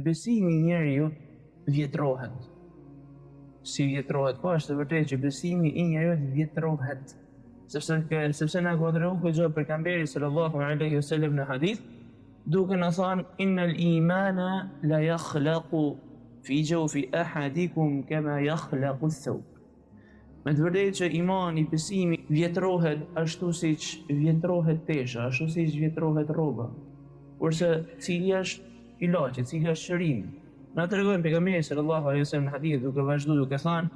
Besimi i njeriut vjetrohet. Si vjetrohet? Po është e vërtetë që besimi i njeriut vjetrohet. Sepse sepse na ka tregu këtë gjë pejgamberi sallallahu alaihi wasallam në hadith, duke na thënë innal imana la yakhlaqu fi jawfi ahadikum kama yakhlaqu ath-thawb. Me të vërtetë që imani, besimi, vjetrohet ashtu siç vjetrohet tesha, ashtu siç vjetrohet rroba. Porse cili është ilaçi, cili është shërimi? Na tregon pejgamberi sallallahu alaihi wasallam në hadith duke vazhduar duke thënë: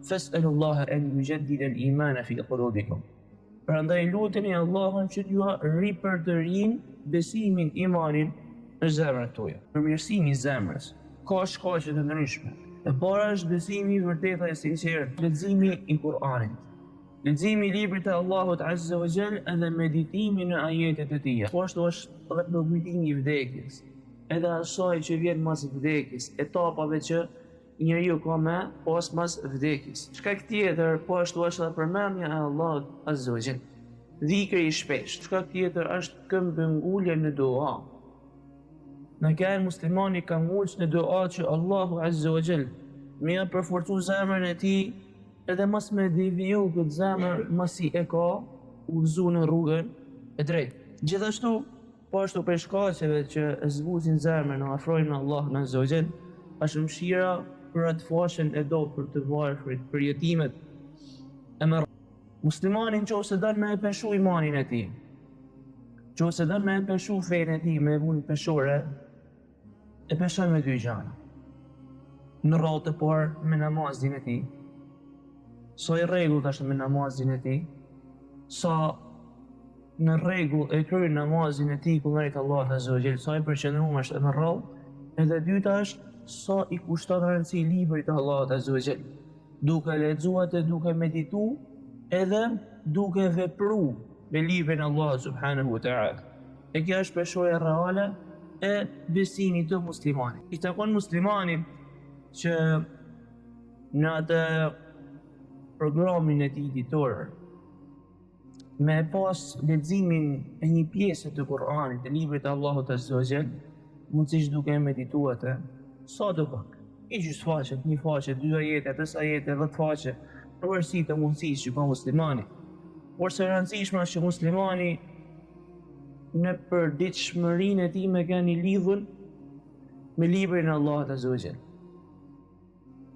"Fas'alullaha an yujaddida al-imana fi qulubikum." Prandaj luteni Allahun që t'jua ripërtërin besimin, imanin në zemrat tuaja. Përmirësimi i zemrës ka shkaqe të ndryshme. E para është besimi i vërtetë e sinqertë, leximi i Kur'anit. Leximi i librit të Allahut Azza wa Jall edhe meditimi në ajetet e tij. Po ashtu është edhe përkujtimi i vdekjes, edhe asaj që vjen mas vdekjes, etapave që Njeriu ka me pas mas vdekjes. Shkak tjetër, po ashtu është edhe përmendja e Allahut Azza wa Jall. Dhikri i shpeshtë. Shkak tjetër është këmbëngulja në dua. Me kenë muslimani këmbëngulës në dua që Allahu Azza wa Jall me ja përforcu zemrën e tij edhe mos me deviju këtë zemër masi e ka udhëzu në rrugën e drejtë. Gjithashtu, Po ashtu prej shkaqeve që e zbusin zemrën e afrojnë me Allahun Azza wa Jall, është mëshira për atë faqen e dobët, për të varfrit, për jetimet. E me muslimani në qoftë se don me e peshu imanin e tij, qoftë se don me e peshu fenë e tij, me e vu në peshore, e peshon me dy gjana. Në radhë të parë me namazin e tij, sa i rregullt është me namazin e tij, sa në rregull e kryen namazin e tij kundrejt Allahut Azza wa Jall, sa i përqendruar është e me radhë, edhe e dyta është sa i kushton rëndësi librit të Allahut Azza wa Jall, duke lexuar atë, duke meditu, edhe duke vepru me librin e Allahut subhanahu wa taala. E kjo është peshorja reale e besimit të muslimanit. I takon muslimanit që në atë programin e tij ditor me e pas leximin e një pjese të Kur'anit, të librit të Allahut Azza wa Jall, mundësisht duke e meditu atë, sado pak, një gjysë faqe, një faqe, dy ajete, pesë ajete, dhetë faqe, në varësi të mundësisë që ka muslimani. Por se e rëndësishme është që muslimani në përditshmërinë e tij me kenë i lidhun me librin e Allahut Azza wa Jall.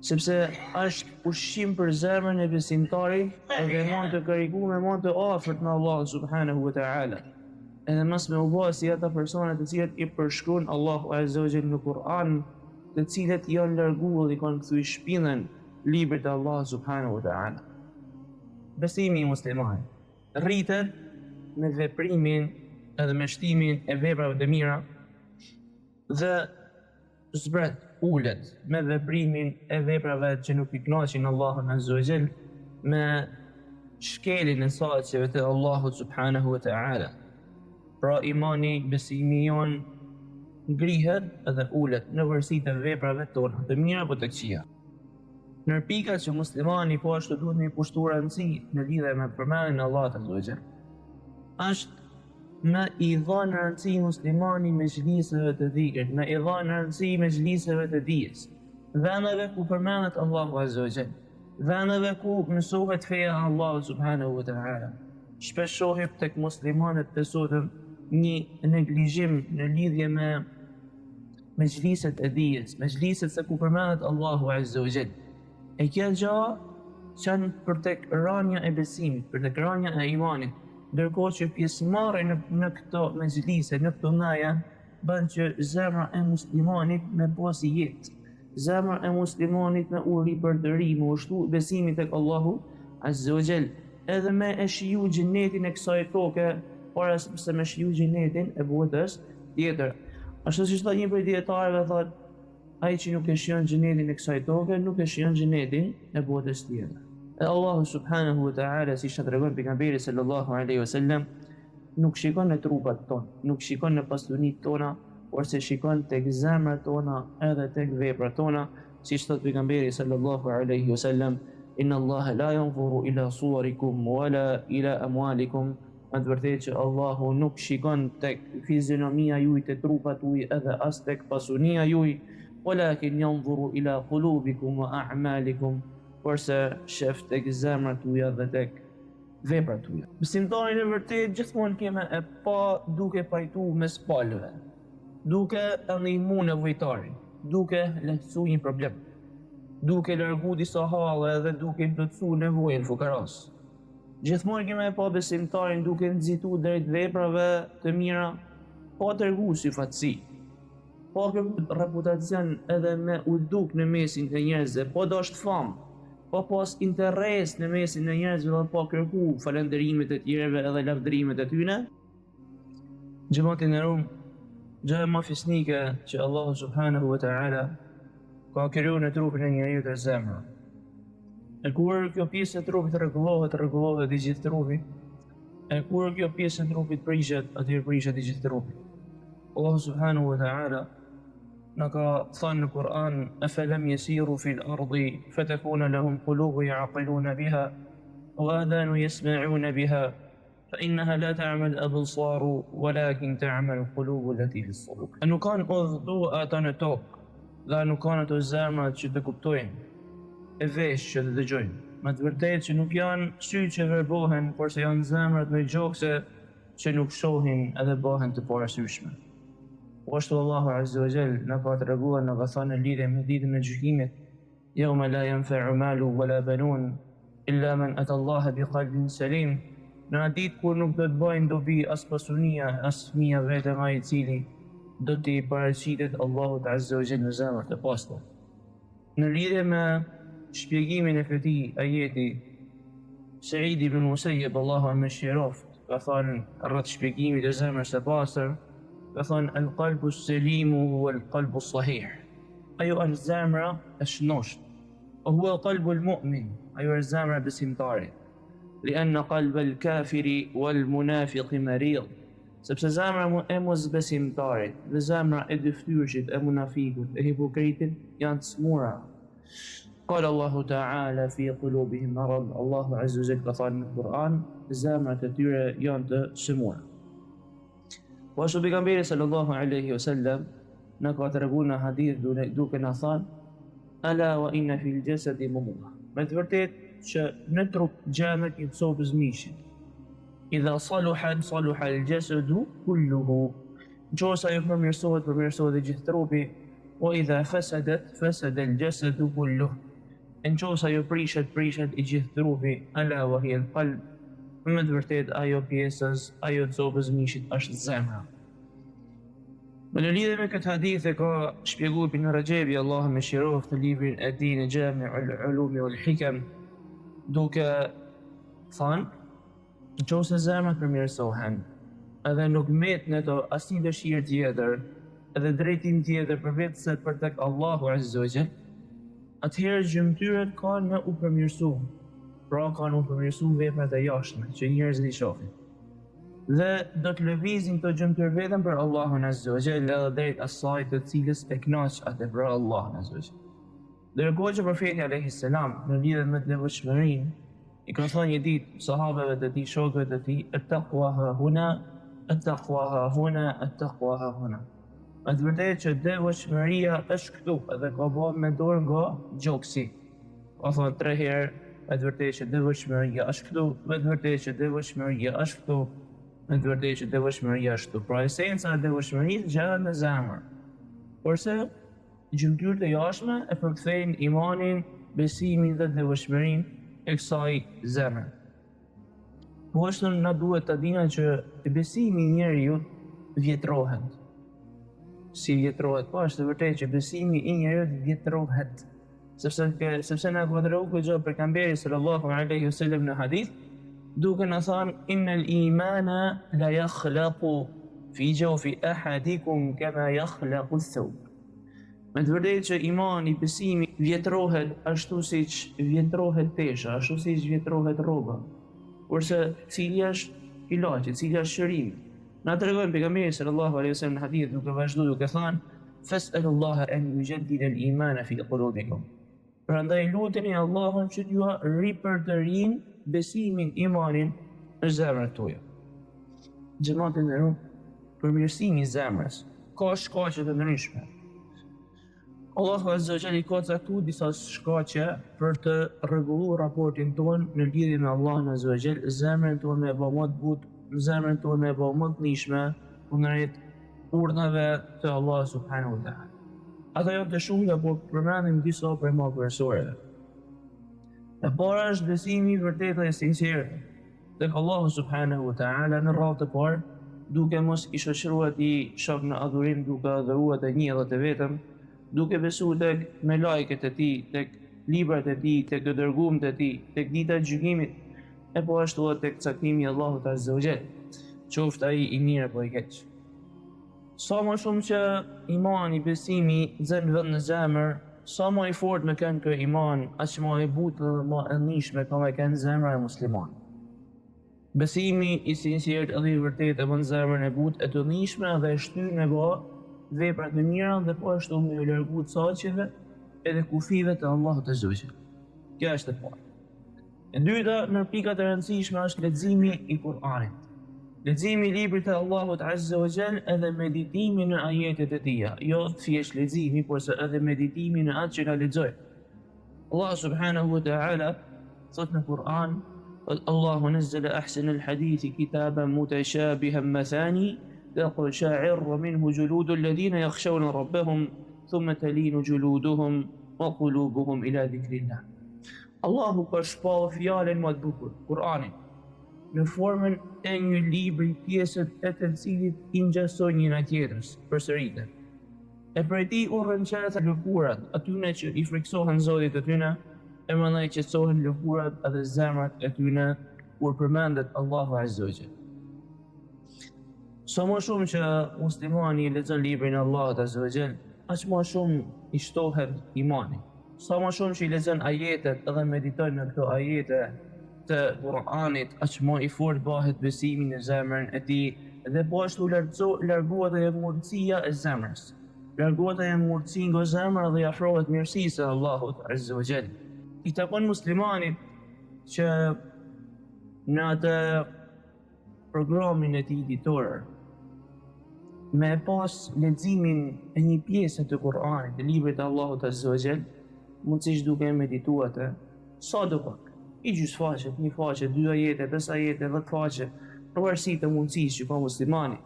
Sepse është ushqim për zemrën e besimtarit edhe e man të karikume, e man të afërt me Allahun subhanahu wa ta'ala. Edhe mos me u bë si ata persona të cilët i përshkruan Allahu azza wa jall në Kur'an, të cilët janë larguar dhe i kanë kthy shpinën librit të Allahut subhanahu wa ta'ala. Besimi i muslimanit rritet me veprimin edhe me shtimin e veprave të mira dhe zbret, ulet, me veprimin e veprave që nuk i kënaqin Allahun Azza wa Jall, me shkeljen e caqeve të Allahut subhanahu wa ta'ala. Pra imani, besimi jonë, ngrihet edhe ulet në varësi të veprave tona, të mira apo të këqija. Ndër pikat që muslimani po ashtu duhet me i kushtu rëndësi në lidhje me përmendjen e Allahut Azza wa Jall, është Me i dhanë rëndësi muslimani mexhliseve të dhikrit, me i dhanë rëndësi mexhliseve të dijes, vendeve ku përmendet Allahu Azza wa Jall, vendeve ku mësohet feja e Allahut subhanahu wa ta'ala. Shpesh shohim tek muslimanët e sotëm një neglizhim në lidhje me mexhliset e dijes, mexhliset se ku përmendet Allahu Azza wa Jall. E kjo gjë çon për tek ranja e besimit, për tek ranja e imanit, ndërkohë që pjesëmarrja në, në këto mexhlise, në këto naja, bën që zemra e muslimanit me pas jetë. Zemra e muslimanit me u ripërtëri, me u shtu besimi tek Allahu Azza wa Jall, edhe me e shiju xhenetin e kësaj toke, para se me shiju xhenetin e botës tjetër. Ashtu siç thotë një prej dijetarëve thotë, Ai që nuk e shijon xhenetin e kësaj toke, nuk e shijon xhenetin e botës tjetër. E Allahu subhanahu wa ta'ala, siç na tregon pejgamberi sallallahu alaihi wasallam, nuk shikon në trupat tonë, nuk shikon në pasunitë tona, por se shikon tek zemrat tona edhe tek veprat tona, siç thotë pejgamberi sallallahu alaihi wasallam, inna Allaha la yanzuru ila suwarikum wala ila amwalikum, Me të vërtetë që Allahu nuk shikon tek fizionomia juaj, te trupat tuaj edhe as tek pasunia juaj, Walakin yanzuru ila qulubikum wa a'malikum, porse shef tek zemrat tuja dhe tek veprat tuja. Besimtarin e vërtetë gjithmonë ke me e pa duke pajtu mes palëve, duke e ndihmu nevojtarin, duke lehtësu një problem, duke largu disa halle dhe duke i plotësu nevojën fukarasë. Gjithmonë ke me e pa besimtarin duke nxitu drejt veprave të mira, pa tregu syfaqësi. Pa kërku reputacion edhe me u duk në mesin e njerëzve, pa dasht famë, pa pas interes në mesin e njerëzve dhe pa kërku falënderimet e tjerëve edhe lavdërimet e tyne. Xhemat i nderum, gjëja ma fisnike që Allahu subhanahu wa ta'ala ka kriju në trupin e njeriut është zemra. E kur kjo pjesë e trupit rregullohet, rregullohet i gjithë trupi. E kur kjo pjesë e trupit prishet, atëherë prishet i gjithë trupi. Allahu subhanahu wa ta'ala na ka thënë në Kur'an afalam yasiru fil ardi fatakuna lahum qulubun ya'qiluna biha wa adhanu yasma'una biha fa innaha la ta'ma al-absar walakin ta'ma al-qulub allati fi as-sudur. A nuk kanë udhëtu ata në tokë dhe a nuk kanë ato zemra që të kuptojnë e veshë që të dëgjojnë. Me të vërtetë që nuk janë sytë që verbohen, porse janë zemrat në gjokse që nuk shohin edhe bëhen të paarsyeshme. Po ashtu Allahu Azza wa Jall na ka treguar na ka thënë në lidhje me ditën e gjykimit, Yawma la yanfa'u malu wa la banun illa man ata Allaha bi qalbin salim, në atë ditë kur nuk do të bëjnë dobi as pasunia e as fëmija vetëm ai i cili do t'i paraqitet Allahut Azza wa Jall me zemër të pastër. Në lidhje me shpjegimin e këtij ajeti, Seid ibn Musayyib, Allahu e mëshiroftë, ka thënë rreth shpjegimit të zemrës së pastër, ka thënë El qalbu selimu huwa el qalbu sahih. Ajo është zemra e shëndoshë. Wa huwa qalbu el mu'min, ajo është zemra e besimtarit. Li anna qalba el kafiri wal munafiqi marid. Sepse zemra e mosbesimtarit dhe zemra e dyftyrshit, e munafikut, e hipokritit janë të smura. Qala Allahu ta'ala fi qulubihim marad, Allahu azza wa jall ka thënë në Kur'an, zemrat e tyre janë të sëmura. Po ashtu pejgamberi sallallahu alaihi wasallam na ka treguar në hadith duke na thënë Ala wa inna fil jasadi mudghah. Me të vërtetë që në trup gjendet një copëz mishi. Idha saluhat saluha al jasadu kulluhu. Në qoftë se ajo përmirësohet, përmirësohet i gjithë trupi. Wa idha fasadat fasada al jasadu kulluhu. E në qoftë se ajo prishet, prishet i gjithë trupi. Ala wa hiya al qalb. Me të vërtetë ajo pjesëz, ajo copëz mishit është zemra. Në lidhje me këtë hadith e ka shpjeguar Ibn Raxhebi, Allahu e mëshiroftë në librin e tij në Xhamiul Ulumi wal Hikam, duke thënë, në qoftë se zemrat përmirësohen, edhe nuk met në to asnjë dëshirë tjetër, edhe drejtim tjetër përveç se për tek Allahu Azza wa Jall, atëherë gjymtyrët kanë me u përmirësu. Pra kanë me u përmirësu veprat e jashtme që njerëzit i shohin. Dhe do të lëvizin këto gjymtyrë vetëm për Allahun Azza wa Jall edhe drejt asaj të cilës e kënaq atë pra Allahun Azza wa Jall. Ndërkohë që profeti alayhi salam në lidhje me devotshmërinë i ka thënë një ditë sahabeve të tij, shokëve të tij, "At-taqwa ha huna, at-taqwa ha huna, at-taqwa ha huna." Me të vërtetë që devotshmëria është këtu edhe ka bërë me dorë nga gjoksi. Ka thënë tre herë, me të vërtetë që devotshmëria është këtu, me të vërtetë që devotshmëria është këtu, me të vërtetë që devotshmëria është këtu. Pra esenca e devotshmërisë gjendet në zemër. Porse gjymtyrët e jashtme e përkthejnë imanin, besimin dhe devotshmërinë e kësaj zemre. Po ashtu na duhet ta dina që besimi i njeriut vjetrohet. Si vjetrohet? Po është e vërtetë që besimi i njeriut vjetrohet. Sepse sepse na ka treguar këtë gjë pejgamberi sallallahu alaihi wasallam në hadith, duke na thënë innal imana la yakhlaqu fi jawfi ahadikum kama yakhlaqu ath-thawb. Me të vërtetë që imani, besimi, vjetrohet ashtu siç vjetrohet tesha, ashtu siç vjetrohet rroba. Porse cili është ilaçi, cili është shërimi? Na tregon pejgamberi sallallahu alaihi wasallam në hadith duke vazhduar duke thënë Fes'elullaha en yujaddida al-imana fi qulubikum. Prandaj luteni Allahun që t'jua ripërtërin besimin, imanin në zemrat tuaja. Xhemat i nderuar, përmirësimi i zemrës ka shkaqe të ndryshme. Allahu Azza wa Jall i ka caktu disa shkaqe për të rregulluar raportin tonë në lidhje me Allahun Azza wa Jall, zemrën tonë me e bë më të butë, zemrën tonë me e bë më të ndjeshme kundrejt urdhnave të Allahut subhanahu wa taala. Ato janë të shumta, por përmendim disa prej më kryesoreve. E para është besimi i vërtetë dhe i sinqertë tek Allahu subhanahu wa taala në radhë të parë, duke mos i shoqëruar atij shok në adhurim, duke adhuruar atë një dhe të vetëm, duke besuar tek melajket e tij, tek librat e tij, tek të dërgumt e tij, tek dita e gjykimit, e po ashtu edhe tek caktimi i Allahut azza wa jall, qoftë ai i mirë apo i keq. Sa më shumë që imani, besimi, zën vend në zemër, sa më i fortë me kënë ky iman, aq më e butë dhe më e ndjeshme ka me kënë zemra e muslimanit. Besimi i sinqertë dhe i vërtetë e bën zemrën e butë e të ndjeshme dhe e shtyn me bë vepra të mira dhe po ashtu me u largu caqeve edhe kufijve të Allahut azza wa jall. Kjo është e para. E dyta, në pikat e rëndësishme është leximi i Kur'anit. Leximi i librit të Allahut Azza wa Jall edhe meditimi në ajetet e tija, jo thjesht leximi, por se edhe meditimi në atë që na lexojmë. Allah subhanahu wa ta'ala thot në Kur'an, Allahu nazzala ahsan al-hadithi kitaban mutashabihan mathani taqsha'irru minhu juludu alladhina yakhshawna rabbahum thumma talinu juluduhum wa qulubuhum ila dhikrillah. Allahu ka shpallë fjalën më të bukur, Kur'anin, në formën e një libri pjesët e të cilit i ngjasojnë njëra tjetrës, përsëriten. E prej tij u rrënqethen lëkurat atyne që i frikësohen Zotit të tyne, e mandej qetësohen lëkurat edhe zemrat e tyne kur përmendet Allahu Azza wa Jall. Sa më shumë që muslimani lexon librin e Allahut Azza wa Jall, aq më shumë i shtohet imani. Sa më shumë që i lexon ajetet dhe mediton në këto ajete të Kur'anit, aq më i fortë bëhet besimi në zemrën e tij dhe po ashtu largohet ajo ngurtësia e zemrës. Largohet ajo ngurtësi nga zemra dhe i afrohet mirësisë së Allahut Azza wa Jall. I takon muslimanit që në atë programin e tij ditor me e pas leximin e një pjese të Kur'anit, të librit të Allahut Azza wa Jall, mundësisht duke e meditu atë, sado pak, një gjysë faqe, një faqe, dy ajete, pesë ajete, dhetë faqe, në varësi të mundësisë që ka muslimani.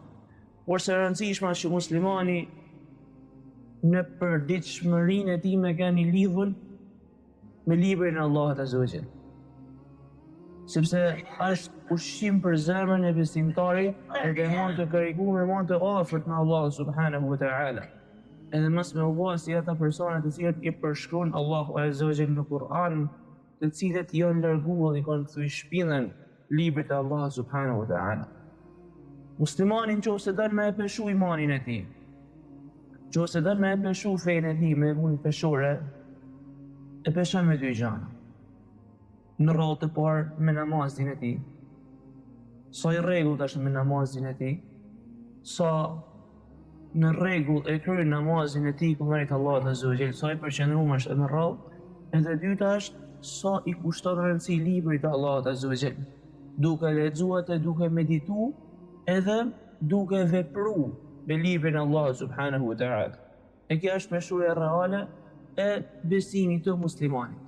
Por se e rëndësishme është që muslimani në përditshmërinë e tij me kenë i lidhun me librin e Allahut Azza wa Jall. Sepse është ushqim për zemrën e besimtarit edhe e man të karikuar, e man të afërt me Allahun subhanahu wa taala. Edhe mos me u bë si ata persona të cilët i përshkruan Allahu Azza wa Jall në Kur'an, të cilët janë larguar dhe i kanë kthy shpinën librit të Allahut subhanahu wa taala. Muslimani në qoftë se don me e peshu imanin e tij, qoftë se don me e peshu fenë e tij, me e vu në peshore, e peshon me dy gjana. Në radhë të parë me namazin e tij, sa i rregullt është me namazin e tij, sa në rregull e kryen namazin e tij kundrejt Allahut Azza wa Jall, sa i përqendruar është në radhë, edhe e dyta është sa i kushton rëndësi librit të Allahut Azza wa Jall, duke lexuar atë, duke meditu edhe duke vepru me librin e Allahut subhanahu wa taala. E kjo është peshorja reale e besimit të muslimanit.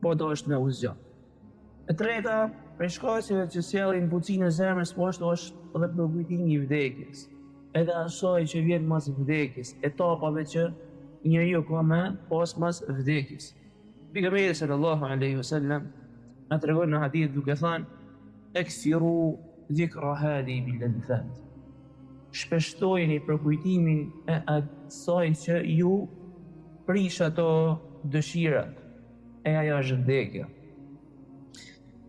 Po do është me u zgjat. E treta, prej shkaqeve që sjellin butësinë e zemrës po ashtu është edhe përkujtimi i vdekjes, edhe asaj që vjen mas vdekjes, etapave që njeriu ka me pas mas vdekjes. Pejgamberi sallallahu alaihi wasallam na tregon në hadith duke thënë ekthiru dhikra hadhimi ledhat. Shpeshtojeni përkujtimin e asaj që ju prish ato dëshirat. E ajo është vdekja.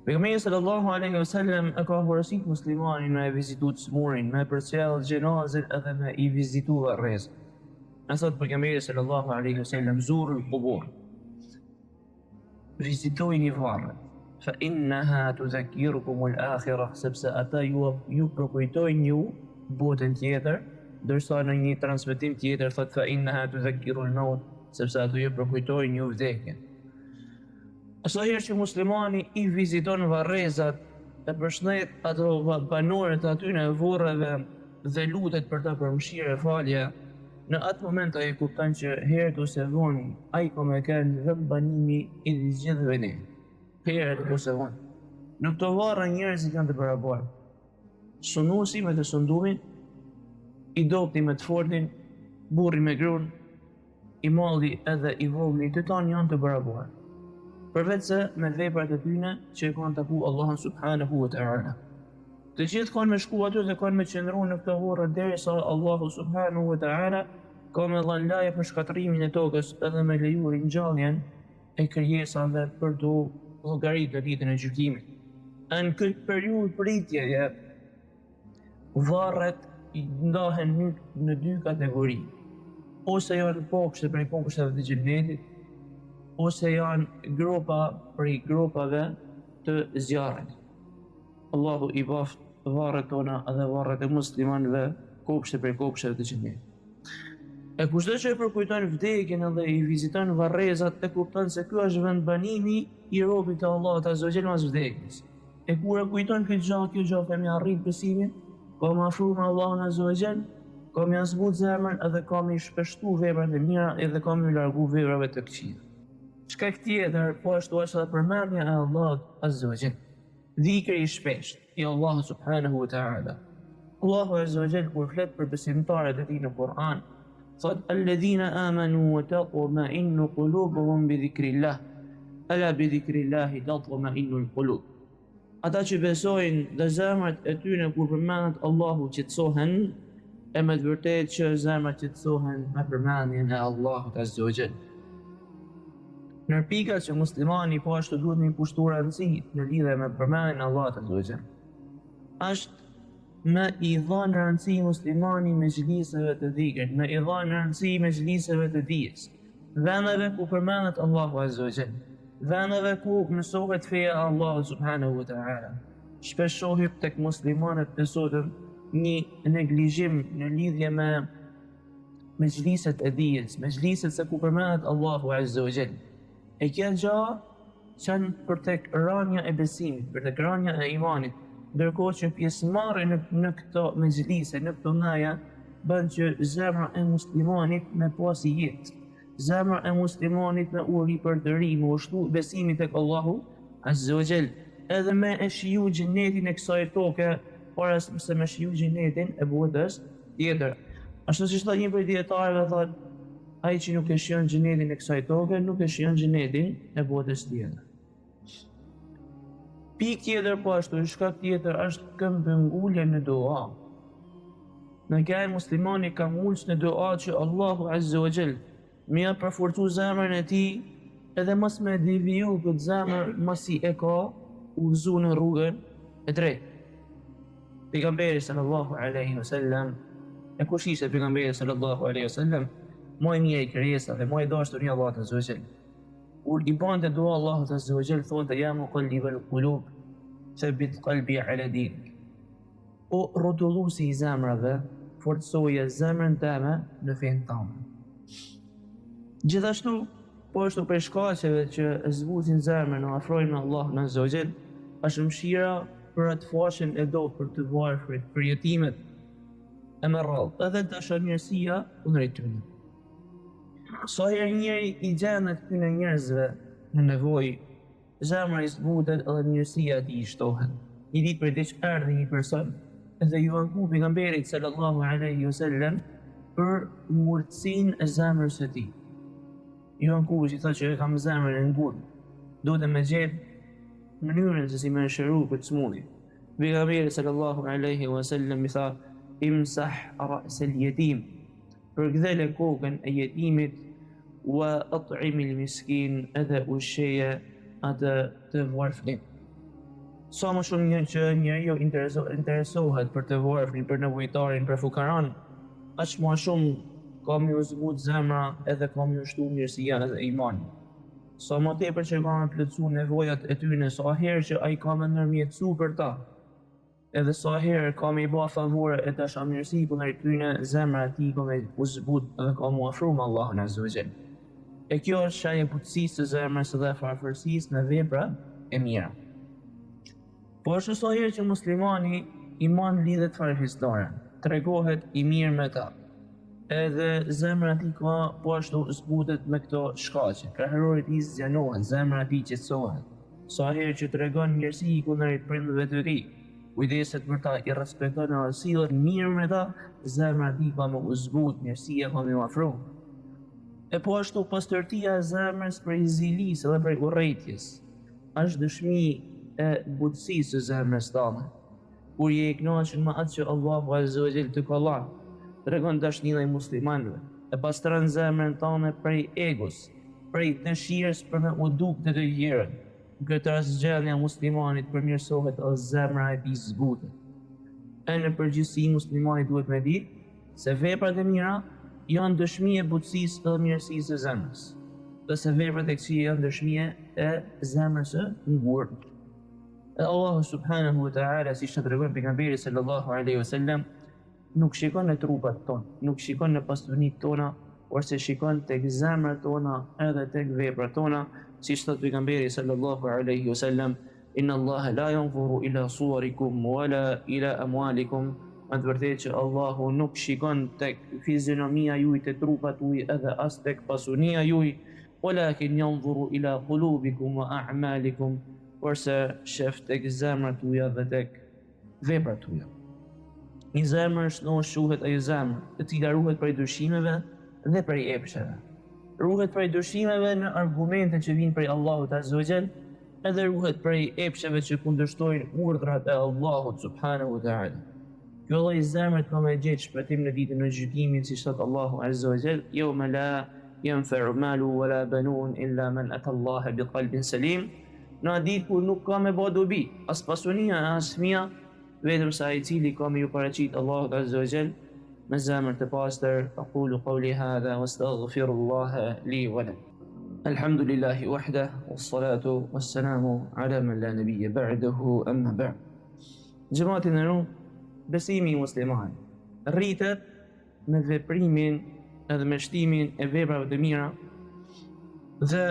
Pejgamberi sallallahu alaihi wasallam e ka porosit muslimanin me e vizitu të smurin, me përcjell xhenazën edhe me i vizitu varrezat. Na thot pejgamberi sallallahu alaihi wasallam zurul kubur. Vizitojini varret. Fa innaha tudhakkirukum al-akhirah, sepse ata ju ju përkujtojnë ju botën tjetër, ndërsa në një transmetim tjetër thot fa innaha tudhakkiru al-maut, sepse ato ju përkujtojnë ju vdekjen. Sa herë që muslimani i viziton varrezat e përshëndet ato banorët aty në vorreve dhe lutet për ta për mëshirë e falje. Në atë moment ai e kupton që herët ose vonë ai ka me qenë vendbanimi i të gjithëve ne. Herët ose vonë. Në këto varre njerëzit janë të barabartë. Sunduesi me të sundumin, i dobti me të fortin, burri me gruan, i madhi edhe i vogli të tanë janë të barabartë. Përveç se me veprat e tyne që e kanë taku Allahun subhanahu wa ta'ala. Të gjithë kanë me shku aty dhe kanë me qëndru në këto vorre derisa Allahu subhanahu wa ta'ala ka me dhanë leje për shkatërrimin e tokës edhe me leju ringjalljen e krijesave për t'u llogarit në ditën e gjykimit. E në këtë periudhë pritjeje, varret ndahen në, në dy kategori. Ose janë kopshte prej kopshteve të xhenetit, ose janë gropa prej gropave të zjarrit. Allahu i baftë varret tona dhe varret e muslimanëve kopshte prej kopshteve të xhenetit. E kushdo që e përkujton vdekjen edhe i viziton varrezat e kupton se ky është vendbanimi i robit të Allahut azza wa jall mas vdekjes. E kur e kujton këtë gjë, kjo gjë ka me ia rrit besimin, ka me afru me Allahun azza wa jall, ka me ia zbut zemrën edhe ka me i shpeshtu veprat e mira edhe ka me i largu veprave të këqija. Shkak tjetër, po ashtu është edhe përmendja e Allahut azza wa jall. Dhikri i shpeshtë i Allahut subhanahu wa ta'ala. Allahu azza wa jall kur flet për besimtarët e tij në Kur'an, thotë alladhina amanu wa tatma'innu qulubuhum bi dhikrillah. Ala bi dhikrillahi tatma'innu al-qulub. Ata që besojnë dhe zemrat e tyre kur përmendet Allahu qetësohen, e me të vërtetë që zemrat qetësohen me përmendjen e Allahut azza wa jall. Ndër pikat që muslimani po ashtu duhet me i kushtu rëndësi në lidhje me përmendjen e Allahut azza wa jall, është me i dhanë rëndësi muslimani mexhliseve të dhikrit, me i dhanë rëndësi mexhliseve të dijes, vendeve ku përmendet Allahu azza wa jall, vendeve ku mësohet feja e Allahut subhanahu wa ta'ala. Shpesh shohim tek muslimanët e sotëm një neglizhim në lidhje me mexhliset e dijes, mexhliset se ku përmendet Allahu Azza wa Jall. E kjo gjë çon për tek ranja e besimit, për tek ranja e imanit, ndërkohë që pjesëmarrja në, në këto mexhlise, në këto naja, bën që zemra e muslimanit me pas jetë. Zemra e muslimanit me u ripërtëri, me u shtu besimi tek Allahu Azza wa Jall, edhe me e shiju xhenetin e kësaj toke, para se me shiju xhenetin e botës tjetër. Ashtu siç thotë një prej dijetarëve thotë, ai që nuk e shijon xhenetin e kësaj toke, nuk e shijon xhenetin e botës tjetër. Pikë tjetër po ashtu, shkak tjetër është këmbëngulja në dua. Me kenë muslimani këmbëngulës në dua që Allahu Azza wa Jall me ia përforcu zemrën e tij edhe mos me deviju këtë zemër masi e ka udhëzu në rrugën e drejtë. Pejgamberi sallallahu alaihi wasallam e kush ishte pejgamberi sallallahu alaihi wasallam më i miri i krijesave, më i dashuri i Allahut azza wa jall. Kur i bante dua Allahut azza wa jall thonte ja muqallibal qulub thabbit qalbi ala dinik. O rrotulluesi i zemrave, forcoje zemrën teme në fenë tënde. Gjithashtu, po ashtu prej shkaqeve që e zbutin zemrën e afrojnë me Allahun azza wa jall, është mëshira për atë faqen e dobët, për të varfrit, për jetimet e me radhë, edhe dashamirësia kundrejt tyre. Sa herë njeri i gjendet këtyre njerëzve në nevojë, Zemra i zbutet edhe mirësia e tij i shtohet. Një ditë prej ditësh erdhi një person dhe iu anku pejgamberit sallallahu alaihi wasallam për ngurtësinë e zemrës së tij. Iu anku që thotë që e kam zemrën e ngurtë. Duhet me gjet mënyrën se si me e shëru këtë sëmundje. Pejgamberi sallallahu alaihi wasallam i tha: "Imsah ra's al-yatim." Përkëdhele kokën e jetimit, wa at'imil miskin edhe ushqeje atë të varfrin. Sa më shumë një që njeriu intereso, interesohet për të varfrin, për nevojtarin, për fukaran, aq më shumë ka me iu zbut zemra edhe ka me iu shtu mirësia edhe imani. Sa më tepër që ka me plotësu nevojat e tyne, sa herë që ai ka me ndërmjetësu për ta, Edhe sa herë ka me i ba favore e dashamirësi kundrejt tyne, zemra e tij ka me u zbut dhe ka m'u afru me Allahun Azza wa Jall. E kjo është shenjë e butësisë së zemrës dhe e farefërsisë me vepra e mira. Po ashtu sa herë që muslimani i man lidhjet farefisnore, tregohet i mirë me ta. Edhe zemra e tij ka po ashtu zbutet me këto shkaqe. Kraharori i tij zgjanohet, zemra e tij qetësohet. Sa herë që tregon mirësi kundrejt prindërve të tij, kujdeset për ta, i respekton edhe sillet mirë me ta, zemra e tij ka me u zbut, mirësia ka me u afru. E po ashtu pastërtia e zemrës prej zilisë dhe prej urrejtjes, është dëshmi e butësisë së zemrës tande. Kur je i kënaqur me atë që Allahu Azza wa Jall të ka dhënë, tregon dashni ndaj muslimanëve, e pastron zemrën tënde prej egos, prej dëshirës për me u duk te të tjerët. Në këtë rast gjendja e muslimanit përmirësohet dhe zemra e tij zbutet. E në përgjithësi muslimani duhet me ditë se veprat e mira janë dëshmi e butësisë dhe mirësisë së zemrës, dhe se veprat e këqija janë dëshmi e zemrës së ngurtë. E Allahu subhanahu wa ta'ala, siç na tregon pejgamberi sallallahu alaihi wasallam, nuk shikon në trupat tonë, nuk shikon në pasunitë tona, porse shikon tek zemrat tona edhe tek veprat tona, siç thotë pejgamberi sallallahu alaihi wasallam, inna Allaha la yanzuru ila suwarikum wala ila amwalikum, me të vërtetë që Allahu nuk shikon tek fizionomia juaj, te trupat tuaj edhe as tek pasunia juaj, walakin yanzuru ila qulubikum wa a'malikum, porse shef tek zemrat tuaja dhe tek veprat tuaja. Një zemër e shëndoshë quhet ajo zemër, e cila ruhet prej dyshimeve dhe prej epsheve. Ruhet prej dyshimeve në argumente që vijnë prej Allahut Azza wa Jall, edhe ruhet prej epsheve që kundërshtojnë urdhrat e Allahut subhanahu wa taala. Kjo lloj zemre ka me gjetë shpëtim në ditën e gjykimit, siç thotë Allahu Azza wa Jall, "Yawma la yanfa'u malun wala banun illa man ata Allaha bi qalbin salim." Në atë ditë kur nuk ka me ba dobi as pasunia e as fëmija, vetëm se ai i cili ka me ju paraqit Allahut Azza wa Jall me zemër të pastër. Aqulu qawli hadha wastaghfirullaha li wa lakum. Alhamdulillahi wahda wassalatu wassalamu ala man la nabiyya ba'dahu amma ba'd. Xhemat i nderuar, besimi i muslimanit rritet me veprimin edhe me shtimin e veprave të mira dhe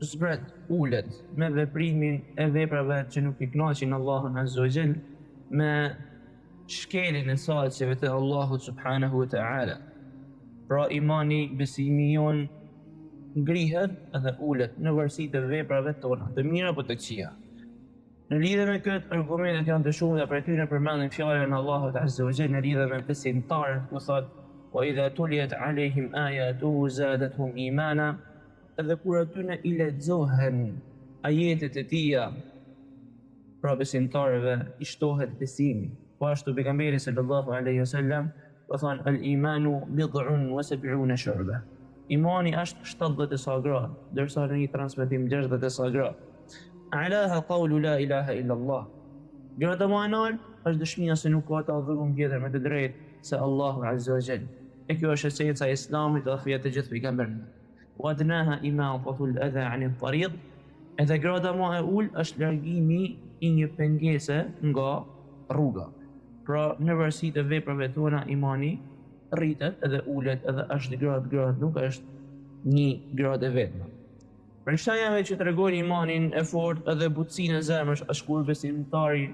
zbret, ulet me veprimin e veprave që nuk i kënaqin Allahun Azza wa Jall, me shkeljen e caqeve të Allahut subhanahu wa ta'ala. Pra imani, besimi jonë ngrihet edhe ulet në varësi të veprave tona, të mira apo të këqija. Në lidhje me këtë, argumentet janë të shumta, prej tyre përmendim fjalën e Allahut Azza wa Jall në lidhje me besimtarët, ku thotë: "Wa idha tuliyat alejhim ayatuhu zadatuhum imana", edhe kur atyne i lexohen ajetet e tija, pra besimtarëve i shtohet besimi. Po ashtu pejgamberi sallallahu alaihi wasallam Ka thënë, El imanu bid'un wa seb'une shu'be. Imani është 70 e sa gradë, ndërsa në një transmetim 60 e sa gradë. A'laha qawlu la ilaha illa Allah. Grada më e naltë është dëshmia se nuk ka të adhuruar tjetër me të drejtë se Allahu Azza wa Jall. E kjo është esenca e Islamit dhe feja e të gjithë pejgamberëve. Wa adnaha imatatu al-adha 'an at-tariq. Edhe grada më e ulët është largimi i një pengese nga rruga. Pra, në varësi të veprave tona imani rritet edhe ulet edhe është gradë gradë, nuk është një gradë e vetme. Prej shenjave që tregojnë imanin e fortë edhe butësinë e zemrës është kur besimtari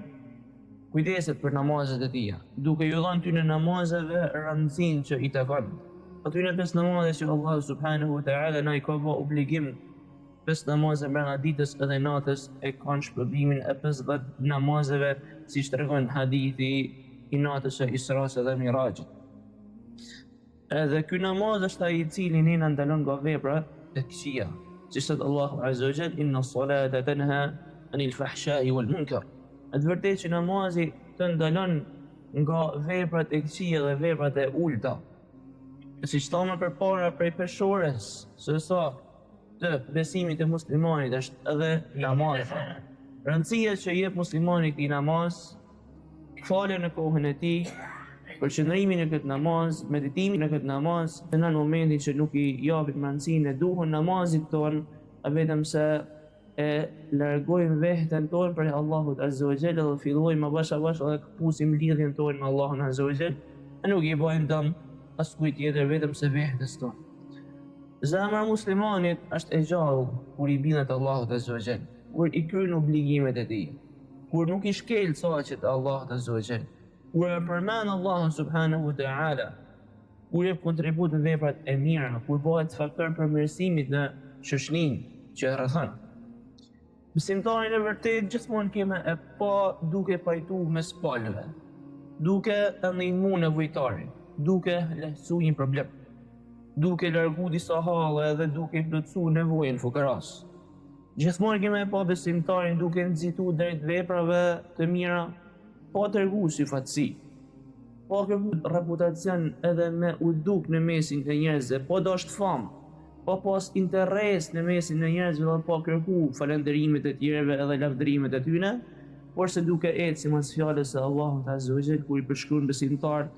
kujdeset për namazet e tija, duke ju dhënë tyne namazeve rëndësinë që i takon. Atyne pesë namaze që Allah subhanahu wa ta'ala na i ka bë obligim pesë namaze brenda ditës edhe natës e kanë shpërblimin e 50 namazeve, siç tregon hadithi i natës së Israsë dhe Miraxhit. Edhe ky namaz është ai i cili ne na ndalon nga veprat e këqija. Siç thotë Allahu Azza wa Jall, "Inna as-salata tanha anil fahsha'i wal munkar." Me të vërtetë që namazi të ndalon nga veprat e këqija dhe veprat e ulta. Siç thamë përpara prej peshores së saktë të besimit të muslimanit është edhe namazi. Rëndësia që i jep muslimani këtij namaz Falja në kohën e tij, përqendrimi në këtë namaz, meditimi në këtë namaz, dhe në momentin që nuk i japim rëndësinë e duhur namazit tonë, vetëm se e largojmë vehten tonë prej Allahut Azza wa Jall dhe fillojmë avash avash dhe këpusim lidhjen tonë me Allahun Azza wa Jall, e nuk i bëjmë dëm askujt tjetër vetëm se vehtes tonë. Zemra e muslimanit është e gjallë kur i bindet Allahut Azza wa Jall, kur i kryen obligimet e tij. Kur nuk i shkel caqet e Allahut Azza wa Jall, kur e përmend Allahun subhanahu wa ta'ala, Kur jep kontribut në veprat e mira, kur bëhet faktor përmirësimit në shoqërinë që e rrethon. Besimtarin e vërtetë gjithmonë ke me e pa duke pajtu mes palëve, duke e ndihmu nevojtarin, duke lehtësu një problem, duke largu disa halle dhe duke i plotësu nevojën fukarasë. Gjithmonë ke me e pa besimtarin duke nxitu drejt veprave të mira, pa tregu syfaqësi, pa kërku reputacion edhe me u duk në mesin e njerëzve, pa dashtë famë, Pa pas interes në mesin e njerëzve dhe pa kërku falënderimet e tjerëve edhe lavdërimet e tyne, porse duke ecë sipas fjalës së Allahut Azza wa Jall kur i përshkruan besimtarët,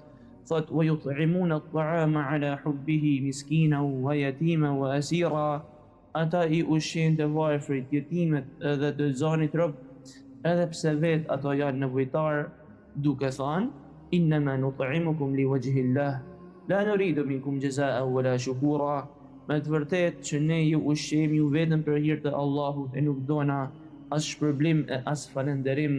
thotë wa yut'imuna at-ta'ama ala hubbihi miskinan wa yatiman wa asira, ata i ushqejnë të varfrit, jetimët edhe të zanit rob, edhe pse vetë ato janë nevojtarë, duke thënë, Innama nut'imukum li wajhillah, la nuridu minkum jaza'an wala shukura, Me të vërtetë që ne ju ushqejmë ju vetëm për hir të Allahut e nuk dona as shpërblim e as falënderim.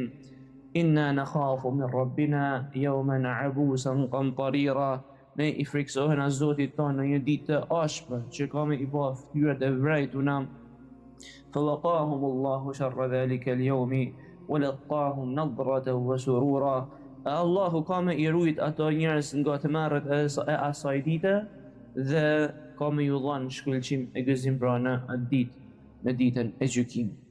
Inna nakhafu min rabbina yawman abusan qamtarira, Ne i frikësohena Zotit tonë në një ditë të ashpër që ka me i pa fytyrat e vrejtuna. Fawaqahum Allahu sharra dhalika al-yawmi wa laqahum nadratan wa surura. E Allahu ka me i rujt ato njerëz nga tmerret e asaj dite dhe ka me ju dhanë shkëlqim e gëzim pra në atë ditë, në ditën e gjykimit.